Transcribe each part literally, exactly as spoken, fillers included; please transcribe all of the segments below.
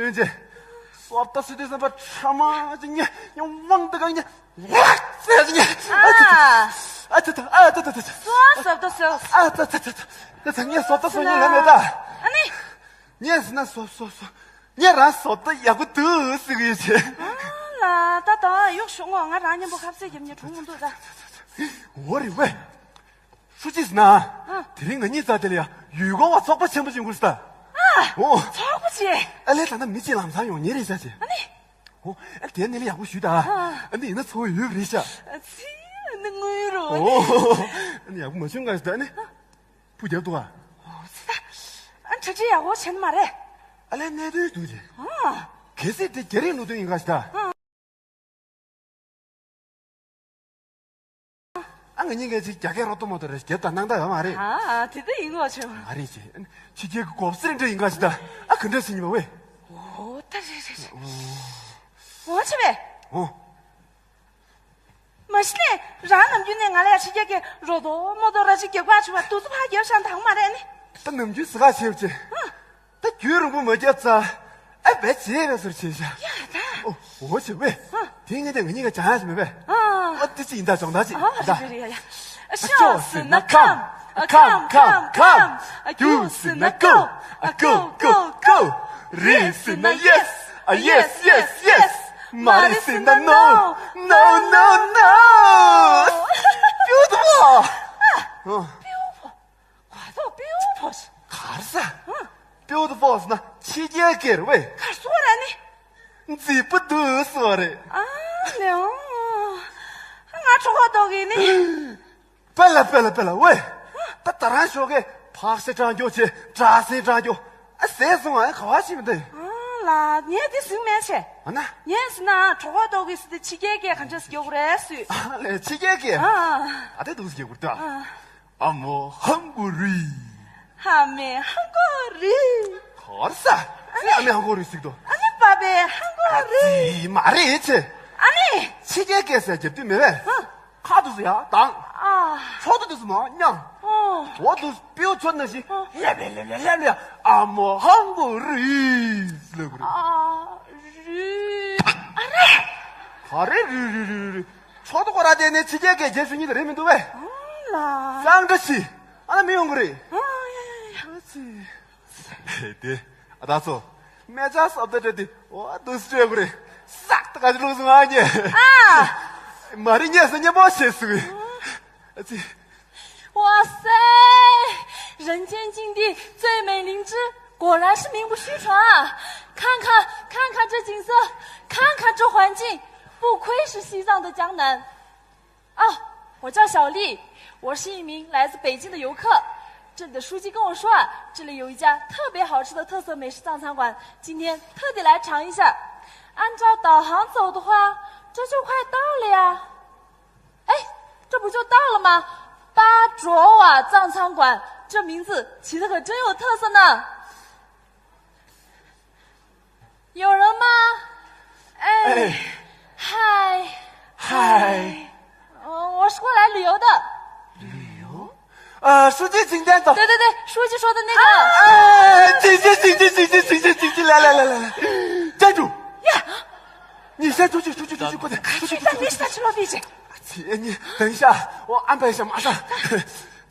ཡོན་ཅེ། སོབ་ཏ་སི་དེ་སམ་པ་ཁྲ་མ་ཅི་ཉེ་ཉེ་དབང་དུ་གང་ཉེ་ལག་ཙེ་ཉེ། ཨ་ཙི་ཙི། ཨ་ཙི་ཙི། ཨ་ཙི་ཙི། སོ་སོབ་ཏ་སོ། ཨ་ཙི་ཙི་ཙི་ཙི། ངས་སོབ་ཏ་སོ་ཉེ་ལ་མེད་ད། ཨ་ནི། ངས་ཟིན་ན་སོབ་སོབ་སོབ། ངས་རང་སོབ་ཏ་ཡག་པོ་འདུག་ཟེར་གི་ཡོད་ཅེ། ཨ་ལ་ད་ད་གཡོག་ཞུ་ངོ་ང་རང་མཉམ་པོ་ཁ་ཟས་རྒྱབ་ཉེ་གྲུང་མི་འདུག་ད། འོ་རེད་ཝེ། ཧྲུའུ་ཅི་ཟེར་ན། ཨ། དེ་རིང་ང་གཉིས་རྩ་དེ་ལ་ཡ་ཡུལ་སྐོར་བ་ཚོགས་པ་ཆེན་པོ་ཅིག་ཡོང་གི་རེད་ད། ཨ། འོ། ཚོགས་པ་ཅིག་ཨ་ལས་ད་ལྟ་མི་གཅིག་ལམ་སང་ཡོང་ཉེ་རེད་ཤག་ཅེ། ཨ་ནི། འོ། ཨ་དེ་ནི་ལ་ཡག་པོ་ཞུས་ད། ཨ། ཨ་ནི་ཡིན་ན་ཚོ་ཡོད་རེད་ཤག་ཨ་ཙི། ཨ་ནི་དངུལ་རོ། འོ། ཨ་ནི་ཡག་པོ་མ་བྱུང་ག་ཞུ་ད་ཨ་ནི། ཨ། བུ་རྒྱབ་འདུག་ཨ། འོ་ཙི་ད། ཨ་གྲ་སྒྲིག་ཡག་པོ་བྱས་ནི་མ་རེད། ཨ་ལས་གནད་དོན་འདུག་ཅེ། ཨ། གལ་སྲིད་དེ་རྒྱ་རིགས་བློ་མཐུན་ཡིན་ག་ཞུ་ད། ཨ། ཨ་ང་གཉིས་ཀས་ཅིག་རྒྱ་སྐད་རོབ་ཏོ་མོ་ཏོ་རེ་རྒྱབ་དང་གནང་ད་ཡོད་མ་རེད། ཨ་ཨ་དེ་ལྟ་ཡིན་གོ་ཆོས། མ་རེད་ཅེ། ཕྱི་རྒྱལ་གྱི་གོ་སེར་འདྲ་ཡིན་ག་ཞིག་ད། ཨ་ག་འདྲ་ཞིག་ཡིན་པ་ཝེ། འོ་ད་རེད་རེད་རེད། འོ་ཆེ་བས། འོ། མ་གཞི་ནས་རང་ནམ་རྒྱུན་ནས་ང་ལ་ཡ་ཕྱི་རྒྱལ་གྱི་རོབ་ཏོ་མོ་ཏོ་ར་ཅིག་རྒྱབ་ཁ་ཆུ་བ་དུ་ཚོ་ཕ་རྒྱབ་ཤང་དང་མ་རེད་ནི། ད་ནམ་རྒྱུན་ཟི་ག་ཆེ་བ་ཅེ། ཨ། ད་རྒྱུན་རིང་པོ་མ་བརྒྱབ་ཙང་། ཨ་བས་བྱེད་པའི་ཟུར་བྱེད་བཞག་ཡ་ད། ཨོ་ཨོ་བྱེད་པས། ཨ། དེ་ངས་དེ་ང་གཉིས་ཀ་བྱ་ཡ་ཞིག་མེད་པས། ཨ། ཨོ་དེ་ཅི་ཡིན་ད་སྦྱོང་བརྡར་ཅིག་ཨ་ཡིན་ད། རེད་རེད་ཡ་ཡ། ཨ་ཤོ་ཟེར་ན་ཁམ། ཨ་ཁམ་ཁམ་ཁམ། ཨ་རྒྱུ་ཟེར་ན་ཀོ། ཨ་ཀོ་ཀོ་ཀོ། རེད་ཟེར་ན་ཡེས། ཨ་ཡེས་ཡེས་ཡེས། མ་རེད་ཟེར་ན་ནོ། ནོ་ནོ་ནོ། Beautiful། ཨ། Beautiful། ག་ཐོག་Beautiful། གར་ས། ཨ། Beautiful་ཟེར་ན་ཕྱི་རྒྱལ་སྐད་རེད་པས། གར་སོ་ར་ནི། མཛེས་པོ་འདུག་ཟེར་བ་རེད། ཨ་ལེའོ། ང་གྲོད་ཁོག་ལྟོགས་གི་ནི། པེ་ལ་པེ་ལ་པེ་ལ་ཝེ། ད་ད་རང་ཞོགས་ཀས་ཕག་སེ་དྲང་རྒྱུ་བྱེད་དྲག་སེ་དྲང་རྒྱུ། ཨ་ཟས་སོང་ཨ་ག་བ་ཞིག་མི་འདུག་ཨ་ལ་ངས་དེ་ཟིན་མེད་བྱས། ཨ་ན། ངས་ཟིན་ན་གྲོད་ཁོག་ལྟོགས་གི་ཟེར་ཏེ་ཕྱི་རྒྱལ་སྐད་ག་འདྲ་ཟེར་རྒྱུ་རེད་ཟེར། ཨ་ལས་ཕྱི་རྒྱལ་སྐད། ཨ། ཨ་དེ་འདུག་ཟེར་རྒྱུ་ད། ཨ། I'm hungry། ཨ་མའི་ཧང་གོ་རི། གར་ས། ཨ་ནི་ཨ་མའི་ཧང་གོ་རི་ཟིག་ཏོ། ཨ་ནི་པ་པའི་ཧང་གོ་རི། ཨ་ཙི་མ་རེད་ཆེ། ཨ་ནི། ཕྱི་རྒྱལ་སྐད་ཟེར་རྒྱབ་དུས་མེད་པས། ཧ། ཁ་དུས་སུ་ཡ་དང་། ཨ། ཕྱོགས་དུས་སུ་མ་མཉམ། ཨོ། འོ་དུས་སྤེའུ་ཆོད་ན་ཞིག་ཨོ། ལེབ་ལེབ་ལེབ་ལེབ་ལེབ་ཨ་མོ་ཧང་གོ་རི་ལབ་དགོས་རེད། ཨ། རི། ཨ་རེ། ག་རེ་རི་རི་རི་རི། ཕྱོགས་དུས་ཁོ་ར་དེ་ནས་ཕྱི་རྒྱལ་སྐད་རྒྱབ་ཤེས་ཉིད་དུ་རེད་མི་འདུག་པས། ཨ་ལ། སང་འདྲ་ཞིག་ཨ་ན་མི་ཡོང་གི་རེད། ཨ་ཡ་ཡ་ཡ། ཨ་ཙི། དེ། ཨ་ད་ཚོ། མེ་ཅག་སོབ་ཏ་སྤྲད་དེ། འོ་འདུག་སྤྲད་དགོས་རེད། སག་ཏ་ག་ཅི་ལུགས་སུ་ང་ཉེ། ཨ། མ་རི་ཉེ་ས་ཉེ་པོ་བྱེད་སུ། ཨ་ཙི། 哇塞，人间境地最美灵芝，果然是名不虚传啊！看看，看看这景色，看看这环境，不愧是西藏的江南。 哦，我叫小丽，我是一名来自北京的游客。这里的书记跟我说啊，这里有一家特别好吃的特色美食藏餐馆，今天特地来尝一下。按照导航走的话，这就快到了呀。哎，这不就到了吗？巴卓瓦藏餐馆，这名字起得可真有特色呢。 有人吗？哎，哎。嗨，嗨。嗨。哦，我是过来旅游的。旅游？呃，书记，请先走。对对对，书记说的那个。哎，请进，请进，请进，请进，请进，来来来来来，站住！呀，你先出去，出去，出去，快点，出去，出去，出去。 姐，你等一下，我安排一下，马上。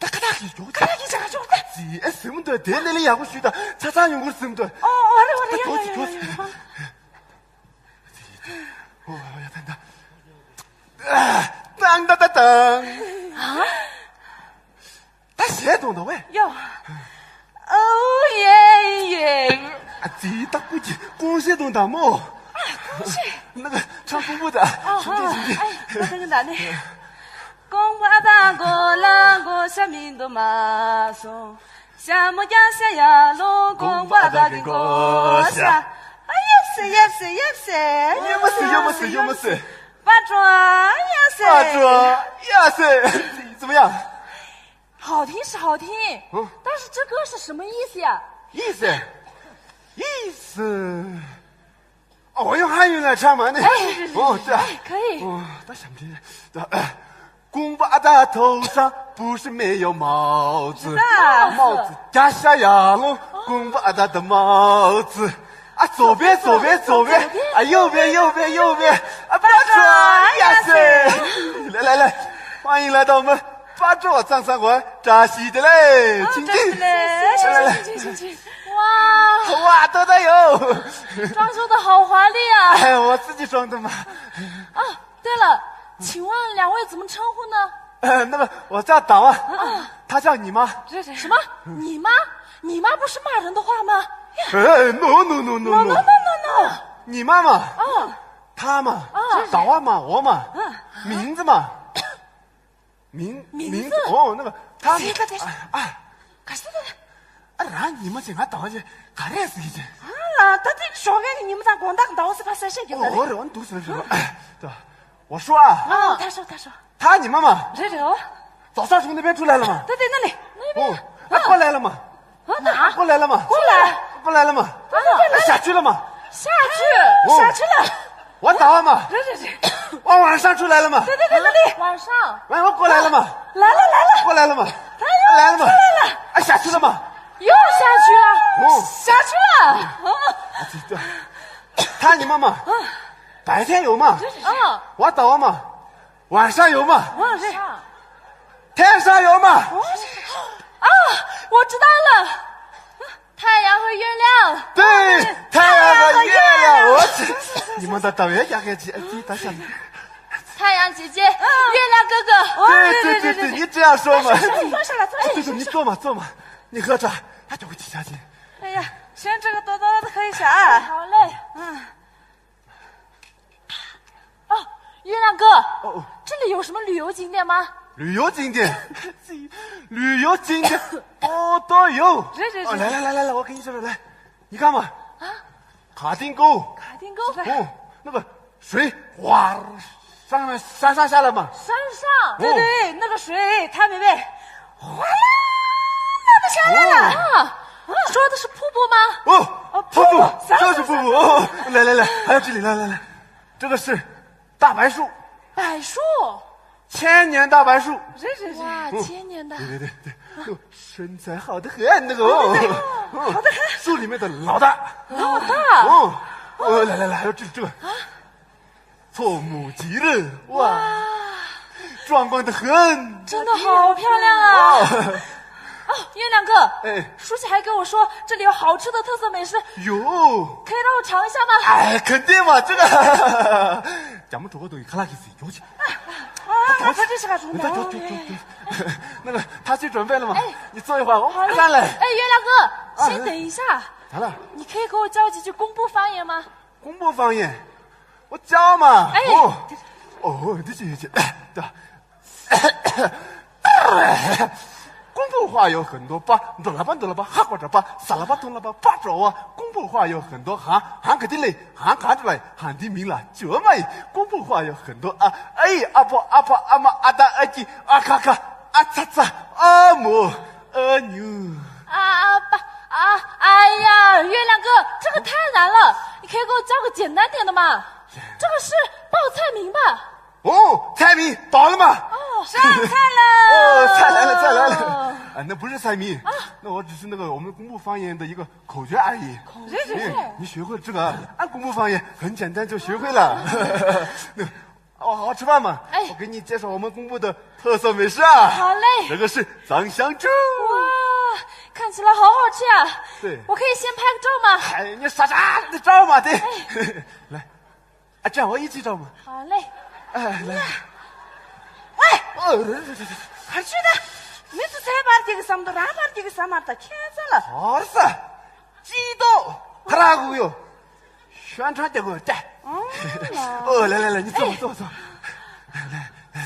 ད་ཁ་ཐག་གིས་འཇོག་ཁ་ཐག་གིས་འཇོག་འཇོག་ད། ཙི་ཨེ་སེམས་འདོད་དེ་ནས་ལས་ཡག་པོ་ཞུས་ད་ཆ་ཚང་ཡོང་གི་སེམས་འདོད། ཨོ་ཨོ་རེ་ཨོ་རེ་ཡ་ཡ་ཡ་ཡ་ཡ། ཨོ་ཡ་ད་ད། ཏང་ད་ད་ཏང་། ཨ། ད་གཞས་གཏོང་ད་ཝེ། ཡོ། ཨོ་ཡེ་ཡེ། ཨ་ཙི་ད་ཀུ་ཅི་ཀུང་ཤེ་གཏོང་ད་མོ། ཨ་ཀུང་ཤེ། ན་ག་ཆང་ཀུང་པོ་ད། ཨ་ཧ། ཨ་ཨ་ད་ད་ད་ནི། ཀོང་པོ་ཨ་ད་གོ་ལ་གོ་ཤ་མི་འདུག་མ་སོང་། ཤ་མོ་རྒྱ་ཤ་ཡ་ལོ་ཀོང་པོ་ཨ་ད་གི་གོ་ཤ། ཨ་ཡབ་སེ་ཡབ་སེ་ཡབ་སེ། ཡབ་སེ་ཡབ་སེ་ཡབ་སེ། 巴卓呀塞。 巴卓呀塞。怎么样？ 好听是好听，嗯。但是这歌是什么意思呀？意思？意思？哦，我用汉语来唱嘛，那。哎，哦，这样。哎，可以。哦，大小声点。公布阿达头上不是没有帽子，知道。帽子加下牙龙，公布阿达的帽子。啊，左边，左边，左边。啊，右边，右边，右边。啊，八爪，呀塞！来来来，欢迎来到我们八爪藏餐馆，扎西的嘞，请进。来来来，请请请请。哇，哇，多多哟。装修的好华丽啊！哎，我自己装的嘛。啊，对了，请问两位怎么称呼呢？呃，那个我叫导啊，他叫你妈。什么？你妈？你妈不是骂人的话吗？哎，no no no no no no no。你妈妈？哦，她嘛，导啊嘛，我嘛，名字嘛，名名字哦，那个他，哎哎，可是。 ཨ་རང་ཉི་མ་ཅིག་ང་ལྟ་བ་ཅིག་ག་རེ་ཟེར་གྱི་ཅིག་ཨ་ལ་ད་ཐེངས་ཞོགས་ཀས་ཀྱི་ཉི་མ་དང་དགོང་དག་ཟླ་བ་ཟེར་བ་ཟེར་བཤད་རྒྱུ་ཨོ་ཨོ་རེ་ཨོ་འདུག་ཟེར་ཞོག་ད་我说啊 ཨ་ད་ཞོག་ད་ཞོག 他你妈妈 རེད་རེད་ཨོ། 早上从那边出来了吗 ད་དེ་ན་ནི། 哦 他过来了吗 ཨ་过来了吗 过来了吗 过来 过来了吗 下去了吗 下去 哦 下去了。我打完吗 རེད་རེད་རེད། 我晚上出来了吗 ད་དེ་ན་ནི། 晚上 喂我过来了吗 ལ་ལ་ལ་ལ། 过来了吗 来了吗 ད་ཡོད་ལ། 啊下去了吗 ཡོད་下去了。 ཨོ། 下去了。 ཨ་ཙི་ད། 他你妈妈 白天有吗 ཨ། 我打完吗 晚上有吗 晚上。 天上有吗 ཨ། 我知道了。 太阳和月亮。 对太阳和月亮 ཨོ། 你们的导演压根去自己打响。 太阳姐姐，月亮哥哥。 对对对对，你这样说嘛。坐下来坐下来。对对对，你坐嘛坐嘛，你喝茶，他就会提下去。 哎呀，先这个多多的喝一下啊。 好嘞。 嗯。 哦，月亮哥，哦哦，这里有什么旅游景点吗？旅游景点，旅游景点多多有。 是是是。 哦，来来来来来，我跟你说说，来，你看嘛，啊？卡丁沟。卡丁沟。哦，那个水哗，上面山上下来嘛。山上。 对对，那个水它没被哗啦，那么下来了。 啊，说的是瀑布吗？哦，瀑布，就是瀑布。哦，来来来，还有这里，来来来，这个是大柏树。 柏树。 千年大柏树。 是是是。 哇，千年的。 对对对对，身材好的很那个。 好的很。 树里面的老大。 老大。 哦，哦，来来来，还有这这个，错木吉人，哇，壮观的很。 真的好漂亮啊。 哦，月亮哥，哎，书记还跟我说这里有好吃的特色美食，有，可以让我尝一下吗？哎，肯定嘛，这个，咱们中国东西看那个是有钱。 啊，他这是干什么？ 那个他去准备了吗？哎，你坐一会儿，我马上来。哎，月亮哥，先等一下。咋了？你可以给我教几句工部方言吗？工部方言，我教嘛。哎，哦，哦，你这这这，对吧？ 工部话有很多八，多了吧多了吧，哈巴着吧，撒了吧通了吧，八爪哇。工部话有很多行，行肯定累，行卡出来，行的明了，绝嘛。工部话有很多啊，哎，阿婆阿婆阿妈阿达阿吉阿卡卡阿擦擦阿姆阿牛。 啊，爸，啊，哎呀，月亮哥，这个太难了，你可以给我教个简单点的吗？这个是报菜名吧？ 哦，菜名饱了吗？哦，上菜了。哦，菜来了，菜来了。啊，那不是菜名，那我只是那个我们工部方言的一个口诀而已。口诀？哎，你学会了这个，按工部方言很简单就学会了。那，哦，好好吃饭嘛。哎，我给你介绍我们工部的特色美食啊。好嘞。这个是藏香猪。哇，看起来好好吃啊。对，我可以先拍个照吗？哎，你啥啥的照嘛，对。来。 啊，这样我一起照嘛。好嘞。哎，来。哎，哦，这这这这，快去的。每次才把这个什么的，然后把这个什么的，天真了。好事，激动，他那个有宣传这个带。哦，来来来来，你坐坐坐。来来来，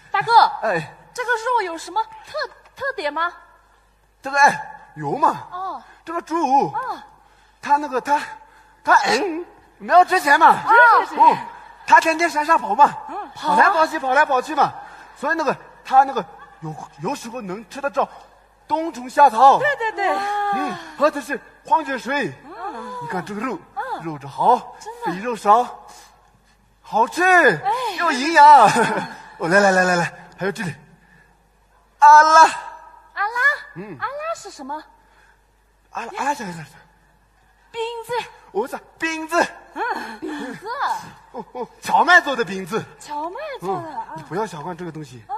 大哥，哎，这个肉有什么特特点吗？ 这个哎，有嘛？哦，这个猪，哦，它那个它，它嗯，没有值钱嘛。是是是。哦，它天天山上跑嘛，跑来跑去，跑来跑去嘛，所以那个它那个有有时候能吃得着冬虫夏草。对对对。嗯，喝的是矿泉水。你看这个肉，肉质好，肥肉少，好吃，又营养。哦，来来来来来，还有这里。 阿拉。阿拉？嗯。阿拉是什么？阿拉，阿拉讲一下。冰子。哦，这饼子。嗯，饼子。哦哦，荞麦做的饼子。荞麦做的啊。嗯，你不要小看这个东西。嗯。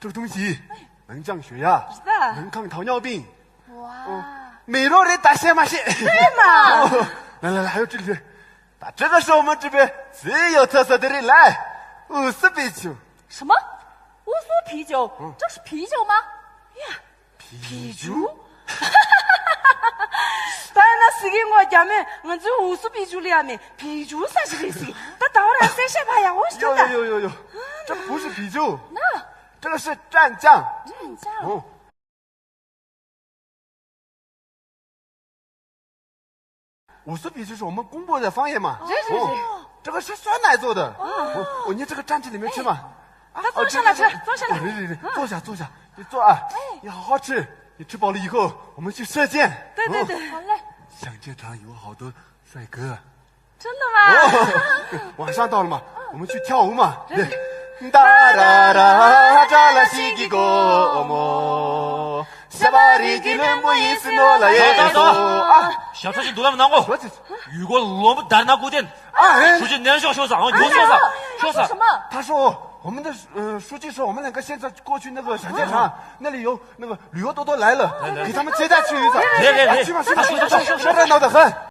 这个东西能降血压，是的。能抗糖尿病。哇。嗯，美容人大谢马谢。对嘛。哦，来来来，还有这里，这，这个是我们这边最有特色的人，来，乌苏啤酒。什么？乌苏啤酒？嗯。这是啤酒吗？呀， 啤酒？ད་ན་སི་གི་ངོ་རྒྱ་མེད་ང་ཚོའི་འུ་སུ་པི་ཇུ་ལི་ཡ་མེད་པི་ཇུ་ས་ཞིག་རེད་ཟིག་ད་ད་བར་ཨ་སེ་ཤེ་ཕ་ཡ་འོ་ཞིག་ད། 有有有有有，这不是啤酒，那这个是蘸酱。蘸酱。哦。五色啤酒是我们公婆的方言嘛。是是是。哦，这个是酸奶做的。哦，哦，你这个蘸进里面吃嘛。啊，他坐下来吃，哦，这个坐下来。哦，对对对，坐下坐下，你坐啊，哎。你好好吃，你吃饱了以后，我们去射箭。对对对，哦，好嘞。射箭场有好多帅哥。真的吗？哦，晚上到了嘛，我们去跳舞嘛。对。哒啦啦，扎啦西吉果，夏巴里吉伦布伊斯诺拉耶多。啊，小车去读他们难过。说起，雨过萝卜打那古典。啊，哎。出去年少潇洒啊，年少潇洒，潇洒。什么？他说，我们的，呃，书记说我们两个现在过去那个小剧场，那里有那个旅游多多来了，来来，给他们接待去一下。别别别，去吧，去吧，去吧，热闹得很。